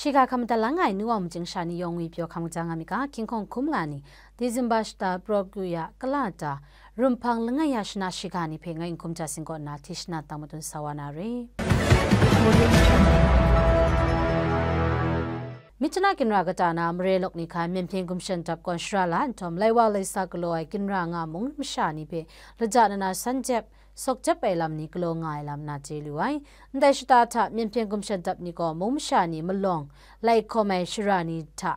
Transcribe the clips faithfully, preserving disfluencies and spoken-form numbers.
Shiga hkam madat lang ai nu wa majing sha ni yawng ngwi pyaw hkam kaja nga mi ga, hkying hkawng hkum nga ni, December shata praw kru ya kala ta, rumhpang langai ya shana shiga ni hpe ngai n hkum ja sing kaw nna, hti shana tang madun sa wa na re. Myitkyina ginra kata na mare lawk ni hkan Myen Hpyen Gumshan Dap kawn shara la nhtawm, laiwa laisa galaw ai ginra nga mung masha ni hpe laja nna san jep, sawk jep ai lam ni galaw nga ai lam na chye lu ai. Ndai shata hta Myen Hpyen Gumshan Dap ni gaw mung masha ni malawng lai hkawm ai shara ni hta,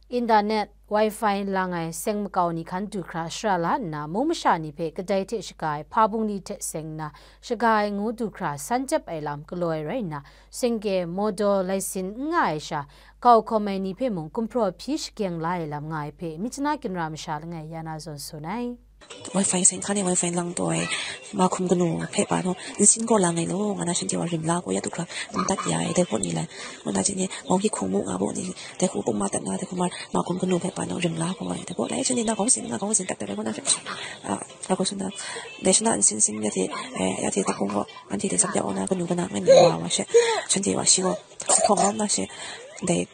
internet, wifi lang ai seng makau ni hkan du hkra shara la nna, mung masha ni hpe kadai hte shaga ai hpa bungli hte seng nna, shaga ai ngu du hkra san jep ai lam galaw ai rai nna, sengke, mawdaw, laisin n nga ai sha, kau hkawm ai ni hpe mung gumhpraw hpyi shakeng la ai lam nga ai hpe, Myitkyina ginra masha langai ya na zawn tsun ai. Wifi seng hkan e wifi lang taw ai, ma hkum kanu hpe pa nu, nsin gaw lang ai law, nga na shanhte wa rim la gaw ya du hkra, n dat ya ai, dai hpaw ni lai. Ngu na chini, mawng hkying hkung mu nga baw ni, dai hku pum ma dat na, dai hku ma, ma hkum kanu hpe pa nu, rim la gaw ai, dai hpaw lai, chini na kawng sin, na kawng sin dat dat ai, ngu na hpe, a, a kawng sin na, dai shana nsin sin ya hte, eh, ya hte tak kung gaw, anhte dai sap ya wa na, kanu kana ngai ni wa wa she, shanhte wa shi gaw, sa hkawng ram na she, dai,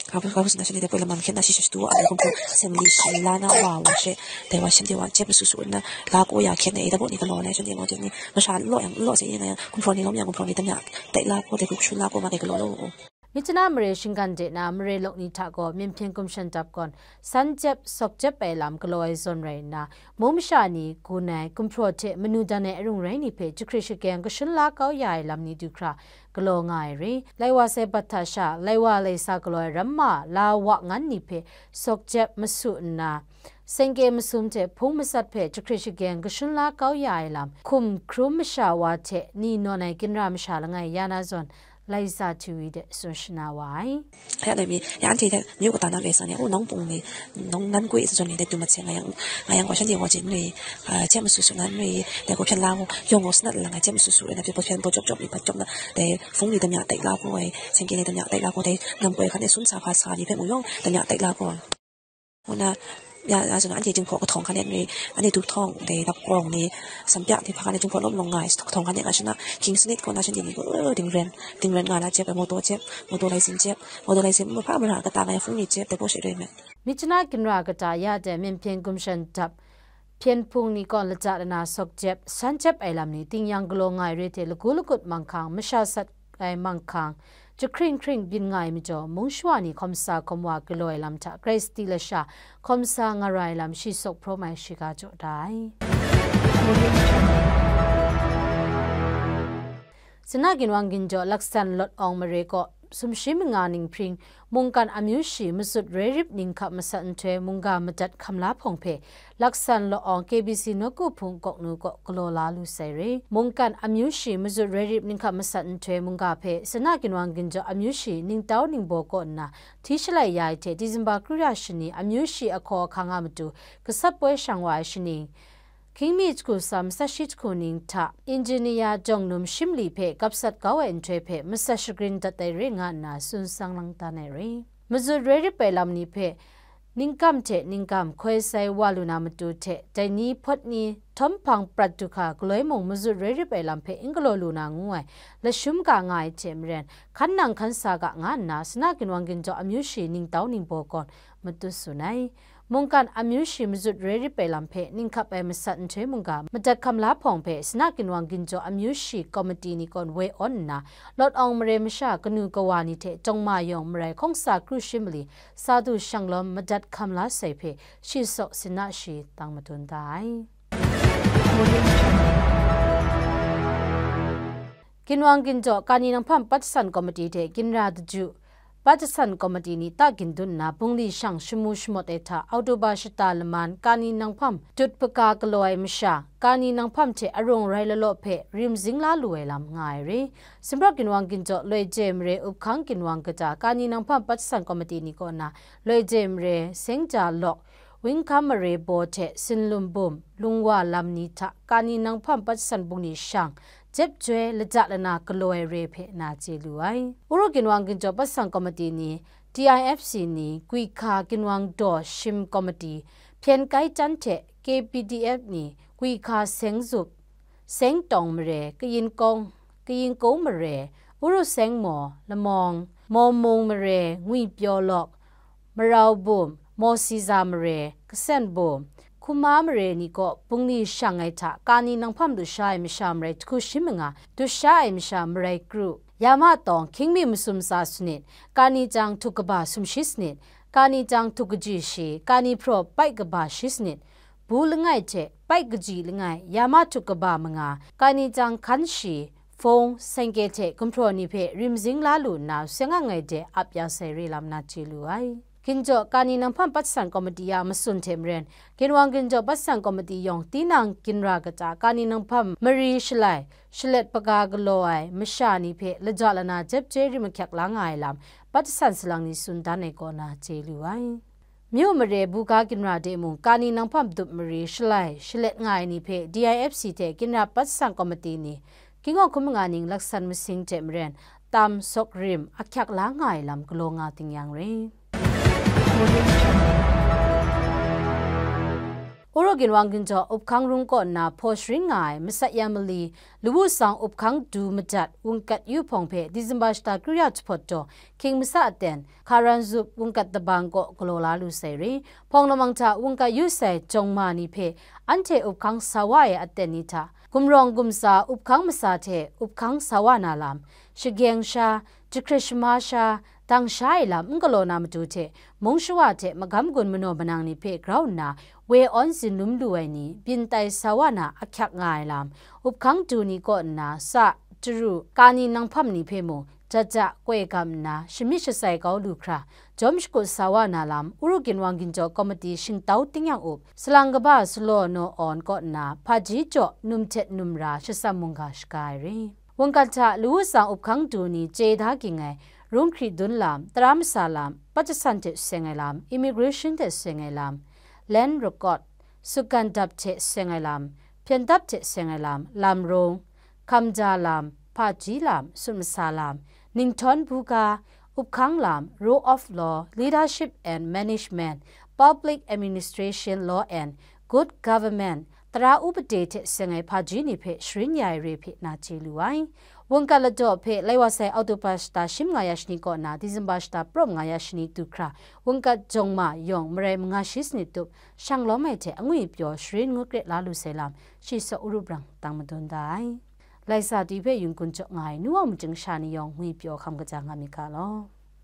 Ka bu, ka bu sina shani de poi lamang hkyen na shi shi shatu wa, a de kumhpaw assembly shi la na wa wa she, dai wa shanhte wa jep masu su nna, la ko ya hkyen e, da bo ni galaw na, shanhte wa jep ni, masha law yang, law se yin na yang, kumhpraw ni lawm yang, kumhpraw ni tam ya, tai la ko, dai hku shun la ko, ma dai galaw law ko. Myitkyina mare shinggan de na mare lawk ni hta gaw, Myen Hpyen Gumshan Dap kawn, san jep, sawk jep ai lam galaw ai zawn rai nna, mung masha ni gun ai, kumhpraw hte manu dan ai arung rai ni hpe, jahkrit shakeng kashun la kau ya ai lam ni du hkra, galaw nga ai re. Lai wa sai bat hta sha, lai wa lai sa galaw ai ramma, la wa ngan ni hpe sawk jep masu nna, sengke masum hte hpung matsat hpe jahkrit shakeng kashun la kau ya ai lam, hkum hkrum masha wa hte ni nawn ai ginra masha langai ya na zawn, Laiza T V de tsun shana wa ai. Ya dai mi, ya anhte hte myu kata na kei sa ni, o, nawng pung ni, nawng nan kwi zawn ni, dai tu mat se nga yang, nga yang gaw shanhte gaw jin nui, a, jep masu su nan nui, dai gaw hpyen la gaw, yawng gaw sanat lang ai, jep masu su ai, na pyi hpyen baw jawp jawp ni, bat jawp na, dai hpung ni damya tai la gaw ai, sengke ni damya tai la gaw, dai nam koi hkan e sun sa hpa sa ni hpe mung yawng damya tai la gaw ai. Ngu na, ya, ya, zun anhte jinghpaw kahtawng hkan e nui, anhte duhtawng, dai dap kawng ni, sampyak ni hpa hkan e jinghpaw lawm lawng nga ai, kahtawng hkan e nga shana, hkying sanit kaw na shanhte ni gaw, dingren, dingren nga na jep ai, mawdaw jep, mawdaw lai sin jep, mawdaw lai sin, mung hpa mara kata nga ai hpung ni jep, dai gaw she rai me. Myitkyina ginra kata ya de Myen Hpyen Gumshan Dap, hpyen hpung ni kawn lata lana sawk jep, san jep ai lam ni, ting yang galaw nga ai re hte, lagu lagut manghkang, masha sat ai manghkang, jahkring hkring byin nga ai majaw, mung shawa ni hkawm sa hkawm wa galaw ai lam hta, Krai sati lasha, hkawm sa nga ra ai lam, shi sawk hprawm ai shiga jaw da ai. Sina ginwang ginjaw laksan lawt awng mare kaw, sumshi manga ninghpring, mungkan amyu shi mazut roi rip ninghkap masat nhtoi mungga madat hkam la hpawng hpe, laksan lawt awng K B C nawku hpung kawk nu kaw galaw la lu sai re. Mungkan amyu shi mazut roi rip ninghkap masat nhtoi mungga hpe, sana ginwang ginjaw amyu shi ningtau ningbaw kaw nna hti shalai ya ai hte, Disemba kru ya shani amyu shi ahkaw ahkang a matu gasat poi shang wa ai shani, Hkying mi jahku tsa matsat shi jahku ning hta, Engineer Jawng Num Shimli hpe gap sat kau ai nhtoi hpe matsat shagrin dat ai re nga nna tsun sang lang dan ai re. Mazut roi rip ai lam ni hpe, ningkam hte ningkam hkoi sai wa lu na matu hte, dai ni hpawt ni htawm hpang prat du hkra galoi mung mazut roi rip ai lam hpe n galaw lu na ngu ai, lashum ga nga ai hte maren, hkan nang hkan sa ga nga nna, sana ginwang ginjaw amyu shi ningtau ningbaw gawn matut tsun ai. Mungkan amyu shi mazut roi rip ai lam hpe ninghkap ai masat nhtoi mungga madat hkam la hpawng hpe, sana ginwang ginjaw amyu shi komiti ni kawn woi awn nna, lawt awng mare masha kanu kawa ni hte jawng ma yawng marai hkawng sa kru shi mali, sa du shanglawm madat hkam la sai hpe, shi saw sina shi tang madun da ai. Ginwang ginjaw kani nanghpam patsan komiti hte ginra daju patsan komiti ni ta gindun nna, bungli shang shamu shamawt ai hta, Oktoba shata laman kani nanghpam dut paka galaw ai masha, kani nanghpam hte arung rai lalaw hpe rim zing la lu ai lam nga ai re. Sumprap ginwang ginjaw loi jai mare up hkang ginwang kata, kani nanghpam patsan komiti ni kaw na, loi jai mare seng ja lawk, winghkam mare baw hte sinlum bum, lungwa lam ni hta, kani nanghpam patsan bungli shang, jep joi lada lana galaw ai re hpe na chye lu ai. Uru ginwang ginjaw patsan komiti ni, T I F C ni, gwi hka ginwang daw shim komiti, hpyen kai tan hte K P D F ni, gwi hka seng zup, seng tawng mare, kayin kawng, kayin kung mare, Uru seng maw, lamawng, Mawmung mare, Ngwipyaw lawk, Marau bum, Mawsiza mare, Kasen bum, Hkuma mare ni kaw bungli shang ai hta, kani nanghpam lusha ai masha marai hku shi manga, dusha ai masha marai kru, Yama tawng hkying mi masum tsa sanit, kani jang htuk kaba sumshi sanit, kani jang htuk kaji shi, kani hpraw pai kaba shi sanit, bu langai hte pai kaji langai, Yama htuk kaba manga, kani jang hkan shi, fung, sengke hte gumhpraw ni hpe rimzing la lu nna, seng ang ai de ap ya sai re lam na chye lu ai. Ginjaw kani nanghpam patsan komiti a matsun hte maren, ginwang ginjaw patsan komiti yawng tinang ginra kata kani nanghpam mari shalai, shalet paga galaw ai masha ni hpe laja lana jep jeri mahkyak la nga ai lam, patsan salang ni tsun dan ai kaw na chye lu ai. Myu mare buga ginra de mung, kani nanghpam dup mari shalai, shalet nga ai ni hpe D I F C hte ginra patsan komiti ni, kingawk hkum nga ning laksan masing hte maren, tam sawk rim ahkyak la nga ai lam galaw nga ting yang re. Uru ginwang ginjaw uphkang rung kaw nna hpaw sharin nga ai masat ya mali, lawu tsang uphkang du madat wungkat yu hpawng hpe Disemba shata kru ya jahpawt taw, hkying masa aten, Hkaran zup wungkat dabang kaw galaw la lu sai re. Hpawng lamang hta wungkat yu sai jawng ma ni hpe anhte uphkang sa wa ai aten ni hta, gumrawng gumtsa uphkang masa hte uphkang sa wa na lam, shageng sha, jahkrit shama sha, dang sha ai lam n galaw na matu hte, mung shawa hte magam gun manaw manang ni hpe grau nna, we awn zinlum lu ai ni, byin tai sa wa na ahkyak nga ai lam, uphkang du ni kaw nna, sa, chyaru, kani nanghpam ni hpe mung, jat ja, koi gam nna, shamyit shatsai kau lu hkra, jawm shakut sa wa na lam, Uru ginwang ginjaw komiti shingtau ting yang up, salang kaba Salaw Naw Awn kaw nna, hpaji jaw num htet num ra shatsam mungga shaga ai re. Wungkat hta lawu tsang uphkang du ni chye da ging ai, rung hkri dun lam, tara masa lam, pat jasan hte seng ai lam, immigration hte seng ai lam, land record, sutgan dap hte seng ai lam, hpyen dap hte seng ai lam, lam rung, hkamja lam, hpaji lam, sut masa lam, ninghtawng buga, uphkang lam, rule of law, leadership and management, public administration law and good government, tara upade hte seng ai hpaji ni hpe sharin ya ai re hpe na chye lu ai. Wungkat ladaw hpe lai wa sai Oktoba shata shi manga ya shani kaw na Disemba shata praw manga ya shani du hkra, wungkat jawng ma yawng marai manga shi sanit tup, shang lawm ai hte angwi pyaw sharin ngut kre la lu sai lam, shi saw Uru brang tang madun da ai. Lai sa twi hpe yung kun jaw nga ai nu wa majing sha ni yawng ngwi pyaw hkam kaja nga myit ga law.